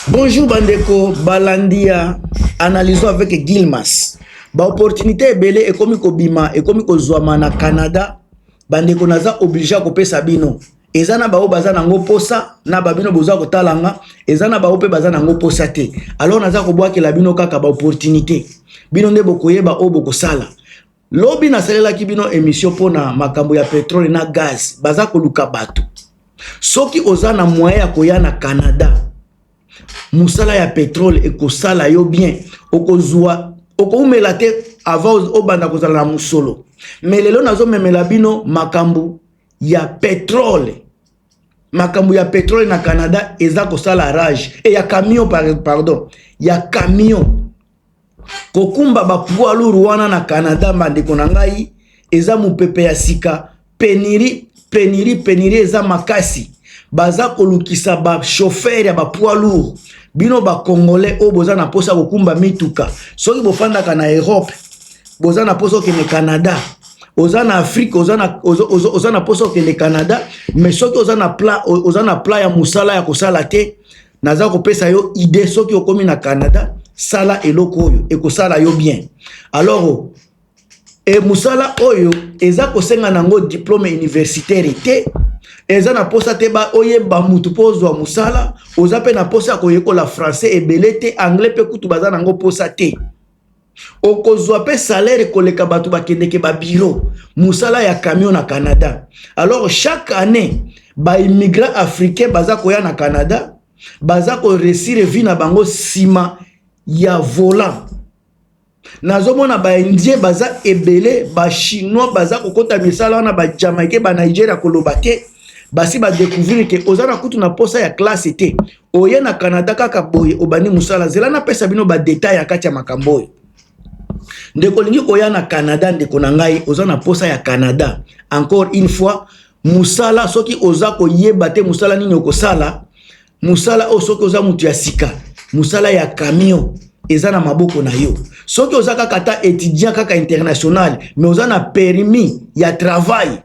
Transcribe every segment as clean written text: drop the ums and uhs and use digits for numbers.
Bonjour bandeko balandi ya analysons avec Guilmas. Ba opportunité ebele ekomi kobima, ekomi kozwama na Canada. Bandeko naza obligé ya kopesa bino. Eza na baoyo baza nango posa na babino boza kotala nga, eza na baoyo mpe baza nango posa te. Alors naza kobwakela bino kaka ba opportunité. Bino nde bokoyeba oyo bokosala. Lobi nasalelaki bino émission mpona makambo ya pétrole na gaz. Baza koluka bato. Soki oza na moyen ya koya na Canada, mosala ya pétrole ekosala yo bien, okozwa, okoumela te avant obanda kozala na mosolo. Mais lelo nazomemela bino makambo ya pétrole. Makambo ya pétrole na Canada eza kosala rage e ya camion, pardon, ya camion, kokumba bapoids lourd wana na Canada. Bandeko na ngai, eza mopepe ya sika. Pénurie, pénurie, pénurie eza makasi. Baza kolukisa bachauffeur ya bapoids lourd. Bino bacongolais oyo boza na mposa kokumba mituka, soki bofandaka na Europe, boza na mposa okende Canada, oza na Afrique, oza na mposa okende Canada, mais soki oza na plan ya mosala ya kosala te, naza kopesa yo idée. Soki okomi na Canada, sala eloko oyo ekosala yo bien. Alors mosala oyo eza kosenga nango diplôme universitaire te, eza na posa te oyeba mutu mpo ozwa mosala. Oza mpe na posa ya koyekola français ebele te, anglais mpe kutu baza nango posa te. Okozwa mpe salaire koleka bato bakendeke babureau. Mosala ya camion na Canada. Alors chaque année baimmigrant africain baza koya na Canada, baza koréussir vie na bango nsima ya volant. Nazomona baindien baza ebele, bachinois baza kokɔta misala wana, bajamaïcain, banigeria, koloba te. Basi badécouvrir ke oza na kutu na posa ya classe te, oye na Canada kaka boye, obandi mosala. Zela napesa bino badétail ya kati ya makambo oyo. Ndeko olingi koya na Canada, ndeko na ngai, oza na posa ya Canada, encore une fois, mosala, soki oza koyeba te mosala nini okosala, mosala oyo, soki oza moto ya sika, mosala ya camion eza na maboko na yo. Soki oza kaka ata étudiant kaka international, mais oza na permis ya travail,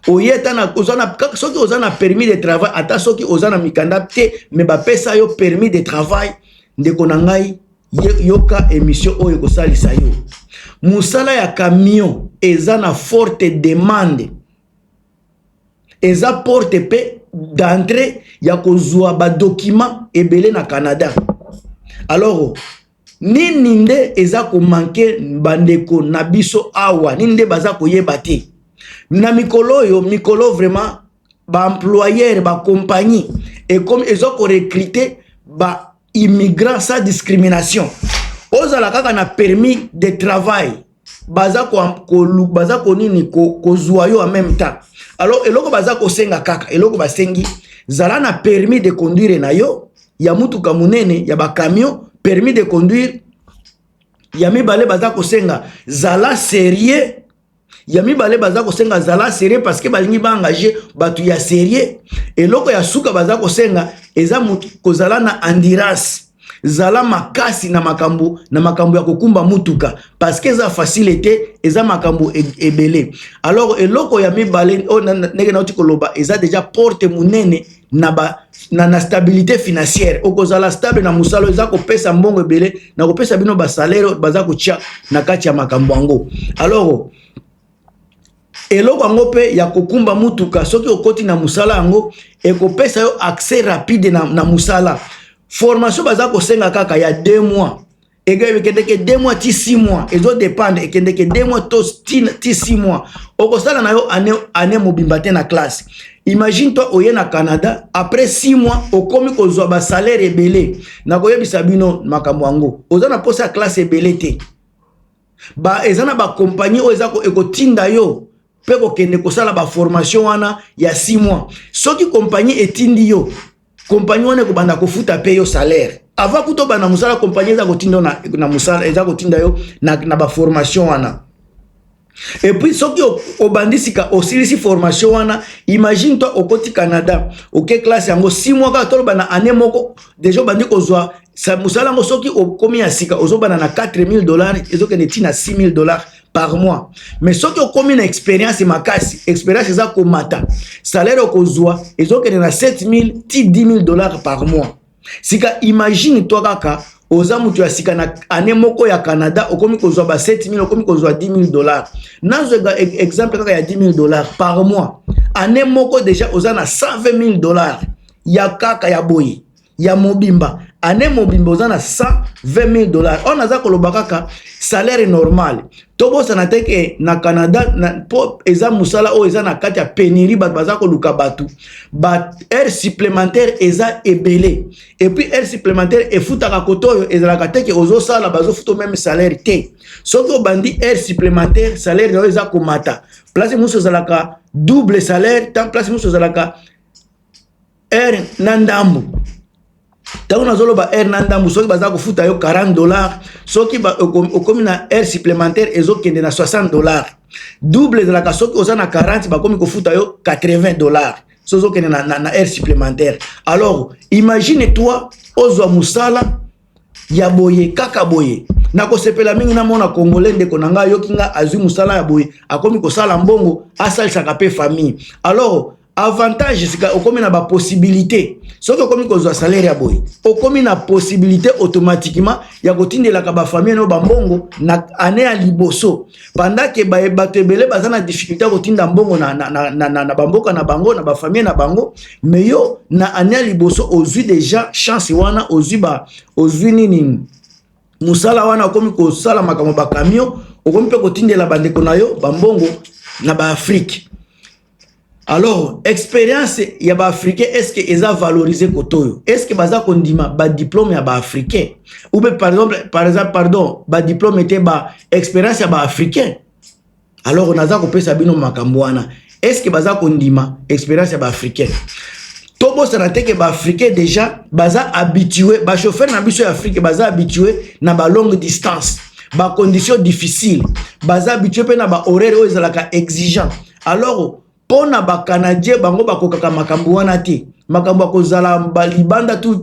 oye ata na, oza na, soki oza na permis de travail, ata soki oza na mikanda te, mais bapesa yo permis de travail, ndeko na ngai, yoka émission oyo ekosalisa yo. Mosala ya camion eza na forte demande, eza porte mpe d'entrée ya kozwa badocument ebele na Canada. Alors nini nde eza komanquer bandeko na biso awa? Nini nde baza koyeba te? Na mikolo oyo, mikolo vraiment, baemployeur, bacompagnie ekomi eza korecruter baimmigrant sans discrimination. Ozala kaka na permis de travail, baza baza konini, kozwa yo en même temps. Alors eloko baza kosenga kaka, eloko basengi, zala na permis de conduire na yo ya mutuka monene ya bacamion, permis de conduire. Ya mibale, baza kosenga zala sérieux. Ya mibale, baza kosenga zala sérieux, parce que balingi baengager bato ya sérieux. Eloko ya suka baza kosenga eza kozala na endurance, zala makasi na makambo ya kokumba mutuka, parce que eza facile te, eza makambo ebele. Alors eloko ya mibale oyo, ndenge nauti koloba, eza déjà porte monene na stabilité financière. Okozala stable na mosala, eza kopesa mbongo ebele na kopesa bino basalaire baza kotia na kati ya makambo yango. Alors eloko yango mpe ya kokumba mutuka, soki okoti na mosala yango, ekopesa yo accès rapide na mosala. Formation baza kosenga kaka ya 2 mois, ekendeke 2 mois ti 6 mois, ezodépendre, ekendeke 2 mois to ti 6 mois. Okosala na yo année mobimba te na classe. Imagine toi, oye na Canada, après 6 mois okomi kozwa basalaire ebele. Nakoyebisa bino makambo yango. Oza na posa ya classe ebele te. Eza na bacompagnie oyo eza ekotinda yo mpe kokende kosala baformation wana ya 6 mois. Soki compagnie etindi yo, compagnie wana ekobanda kofuta mpe yo salaire avant kuta obanda mosala. Compagnie eza kotinda yo na mosala, eza kotinda yo na baformation wana. Et puis soki obandi sika, osilisi formation wana, imagine toi, okoti Canada, oke classe yango 6 mois kaka, toloba na année moko déjà obandi kozwa mosala yango. Soki okomi ya sika, ozobanda na 4000 dollars, ezokende ntina 6000 dollars par mois. Mais soki okomi na expérience makasi, expérience eza komata, salaire okozwa ezokende na 7000 ti 10 000 dollars par mois. Sika imagine toi kaka oza moto ya sika na année moko ya Canada, okomi kozwa ba 7000, okomi kozwa 10 000 $. Nazwa exemple kaka ya 10 000 $ par mois. Année moko déjà oza na 120 000 $ ya kaka ya boye ya mobimba. Année mobimba oza na 120 000 $. Oyo naza koloba kaka salaire normal. Tobosana te ke na Canada mpo eza mosala oyo eza na kati ya pénurie, bato baza koluka bato, ba heure supplémentaire eza ebele. Et puis heure supplémentaire efutaka kote oyo ezalaka te ke ozosala, bazofuta même salaire te. Soki obandi heure supplémentaire, salaire na oyo eza komata. Place mosusu ezalaka double salaire, tant place mosusu ezalaka heure na ndambu. Ntango nazoloba heure na ndambu, soki baza kofuta yo 40 $, soki okomi na heure supplémentaire, ezokende na 60 $. Double ezalaka soki oza na 40, bakomi kofuta yo 80 $, soki ozokende na heure supplémentaire. Alors imagine toi ozwa mosala ya boye kaka boye. Nakosepela mingi namona Congolais, ndeko na ngai ayoki nga, azwi mosala ya boye, akomi kosala mbongo, asalisaka mpe famille. Alors avantage sika okomi na bapossibilité. Soki okomi kozwa salaire ya boye, okomi na possibilité automatiquement ya kotindelaka bafamille no bambongo na année ya liboso, pendant ke bato ebele baza na difficulté ya kotinda mbongo na bamboka na bango, na bafamille na bango. Mais yo na année ya liboso ozwi déjà chance wana, ozwi nini, mosala wana, okomi kosala makambo bacamion, okomi mpe kotindela bandeko na yo bambongo na baAfrique. Alors expérience ya baAfricain, est ce que eza valorisé kote oyo? Est ce que baza kondima badiplôme ya baAfricain ou bien par exemple, pardon, badiplôme te, baexpérience ya baAfricain? Alors naza kopesa bino makambo wana. Est ce que baza kondima expérience ya baAfricain? Tobosana te ke baAfricain déjà baza habitué, bachauffeur na biso ya Afrique baza habitué na balongue distance, bacondition difficile, baza habitué mpe na bahoraire oyo ezalaka exigeant. Alors mpo na baCanadien, bango bakokaka makambo wana te, makambo ya kozala libanda tout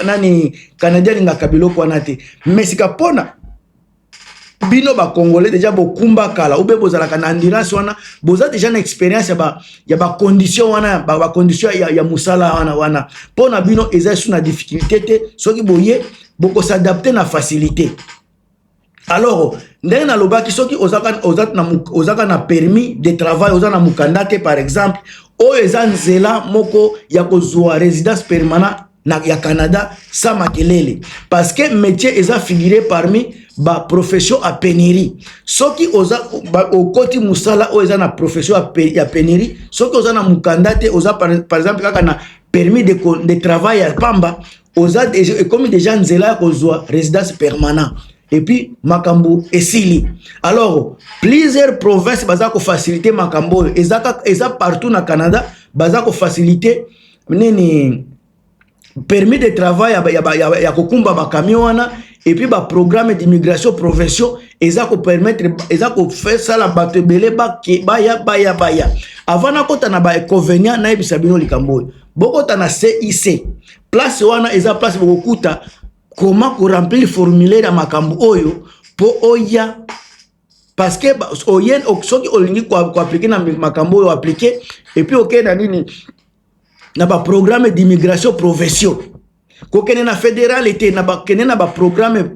nani. Canadien alingaka biloko wana te. Mais sika mpona bino bacongolais, déjà bokumba kala ube bozalaka na endurance wana, boza déjà na expérience ya bacondition wana, bacondition ya mosala wana. Mpo na bino eza su na difficulté te. Soki boye, bokos'adapter na facilité. Alors ndenge nalobaki, soki ozaka na permis de travail, oza na mokanda te par exemple, oyo eza nzela moko ya kozwa résidence permanent ya Canada sans makelele, parce que métier eza figuré parmi baprofession à pénurie. Soki oza okoti mosala oyo eza na profession ya pénurie, soki oza na mokanda te, oza par exemple kaka na permis de travail ya pamba, oza ekomi déjà nzela ya kozwa résidence permanent et puis makambo esili. Alors plusieurs provinces baza kofaciliter makambo oyo. Eza partout na Canada, baza kofaciliter nini, permis de travail ya kokumba bacamion wana. Et puis baprogramme d'immigration provinciaux eza kopermettre, eza kosala bato ebele baya. Avant nakɔta na bainconvénient, nayebisa bino likambo oyo: bokɔta na CIC. Place wana eza place bokokuta comment koremplir formulaire ya makambo oyo mpo oya, parce que oye, soki olingi koappliquer na makambo oyo, appliquer et puis okende na nini, na baprogramme d'immigration provinciaux. Kokende na fédéral te, na bakende na baprogramme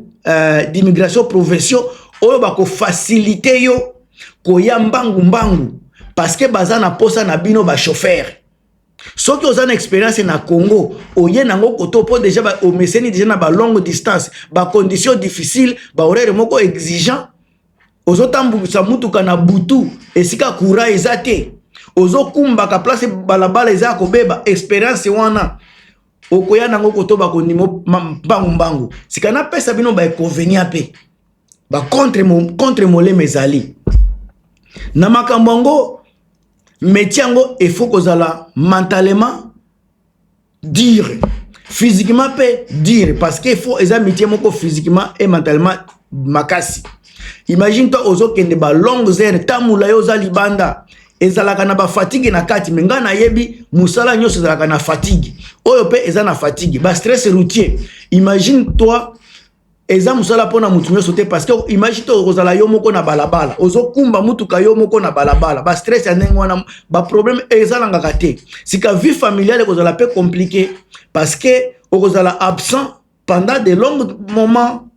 d'immigration provinciaux oyo bakofaciliter yo koya mbangu mbangu, parce que baza na posa na bino bachauffeur. Soki oza na expérience na Congo, oye nango koto mpo déjà omeseni déjà na balongue distance, bacondition difficile, bahoraire moko exigeant, ozotambwisa mutuka na butu esika courant eza te, ozokumbaka place balabala eza ya kobeba, expérience wana okoya nango koto, bakondima mbangu mbangu. Sika napesa bino bainconvénient mpe bacontre contre molema ezali na makambo yango. Métier yango efo kozala mentalement dur, physiquement mpe dur, parce que faut eza métier moko physiquement et mentalement makasi. Imagine toi ozokende balongue heure, tamula yo oza libanda, ezalaka na bafatigue na kati. Me ngai nayebi mosala nyonso ezalaka na fatigue, oyo mpe eza na fatigue, bastress routier. Imagine toi Eza mosala mpona motu nyonso te, parce que imagine to okozala yo moko na balabala, ozokumba mutuka yo moko na balabala, bastress ya ndenge wana, baproblème ezalangaka te. Sika vie familiale ekozala mpe compliqué, parce que okozala absent pendant de longs moments,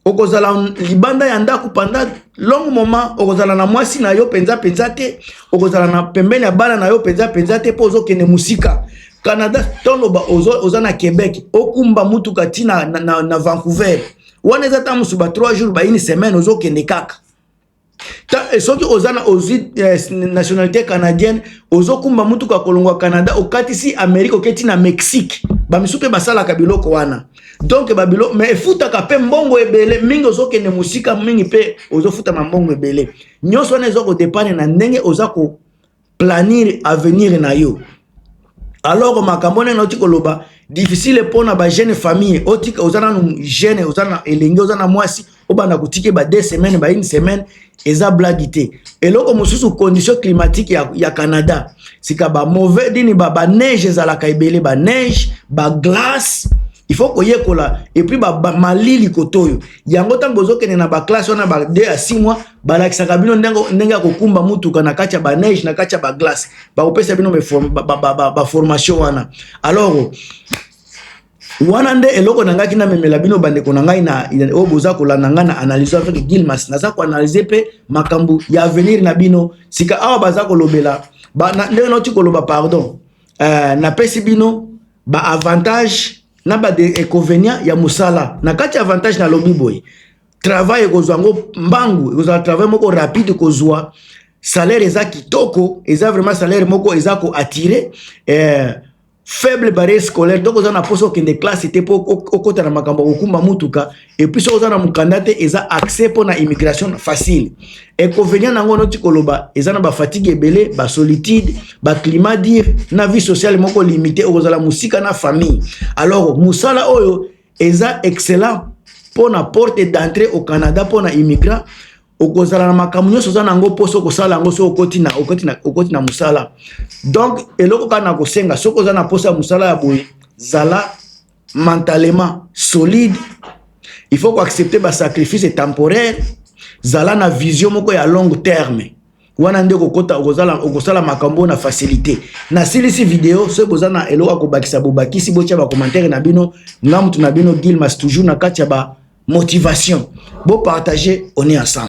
okozala libanda ya ndako pendant long moment, okozala na mwasi na yo mpenza mpenza te, okozala na pembeni ya bana na yo mpenza mpenza te, mpo ozokende mosika. Canada, toloba oza na Québec, okumba mutuka ti na Vancouver, wana eza ta mosusu ba 3 jours, ba une semaine, ozokende kaka. Soki oza na ozwi nationalité canadienne, ozokumba mutuka kolongwa Canada, okatisi Amérique, oketi na Mexique. Bamisu mpe basalaka biloko wana. Donc babilo, mais efutaka mpe mbongo ebele mingi. Ozokende mosika mingi mpe ozofutama mbongo ebele. Nyonso wana eza kodépendre na ndenge oza koplanir avenir na yo. Alors makambo ndenge nauti koloba, difficile mpona bajeune famille. Otika, oza nanu jeune, oza na elenge, oza na mwasi, obanda kotika ba 2 semaines, ba une semaine, eza blague te. Eloko mosusu, condition climatique ya Canada. Sika bamauvais nini, baneige ezalaka ebele, baneige, baglace, il faut koyekola. Et puis malili koto oyo yango, ntango bozokende na baclasse wana ba 2 à 6 mois, balakisaka bino ndenge ya kokumba mutuka na kati ya baneige, na kati ya baglace. Bakopesa bino baformation wana. Alors wana nde eloko na ngai namemela bino, bandeko na ngai na oyo boza kolanda ngai na Analyse avec Gilmas. Naza koanalyse mpe makambo ya avenir na bino. Sika awa baza kolobela ndenge nauti koloba, pardon, napesi bino baavantage na bainconvénient ya mosala. Na kati ya avantage, nalobi boye: travail ekozwa yango mbangu, ekozala travail moko rapide kozwa salaire, eza kitoko, eza vraiment salaire moko eza koattire. Faible barrière scolaire, donc oza na mposa okende classe te mpo okota na makambo ya kokumba mutuka. Et puis soki oza na mokanda te, eza accès mpo na immigration facile. Inconvénient nango, noti koloba, eza na bafatigue ebele, basolitude, baclimat dur na vie sociale moko limité, okozala mosika na famille. Alors mosala oyo eza excellent mpo na porte d'entrée au Canada mpo na immigrant. Okozala na makambo nyonso oza nango mposa okosala yango soki okoti na mosala. Donc eloko kaka na kosenga, soki oza na mposa ya mosala ya boye, zala mentalement solide. Il faut koaccepte basacrifice temporaire, zala na vision moko ya long terme. Wana nde okokota, okosala makambo na facilité. Nasilisi video. Soki boza na eloko ya kobakisa, bobakisi, botia bacommentaire na bino. Nga mutu na bino Gilmas, toujours na kati ya bamotivation. Bopartage, on est ensemble.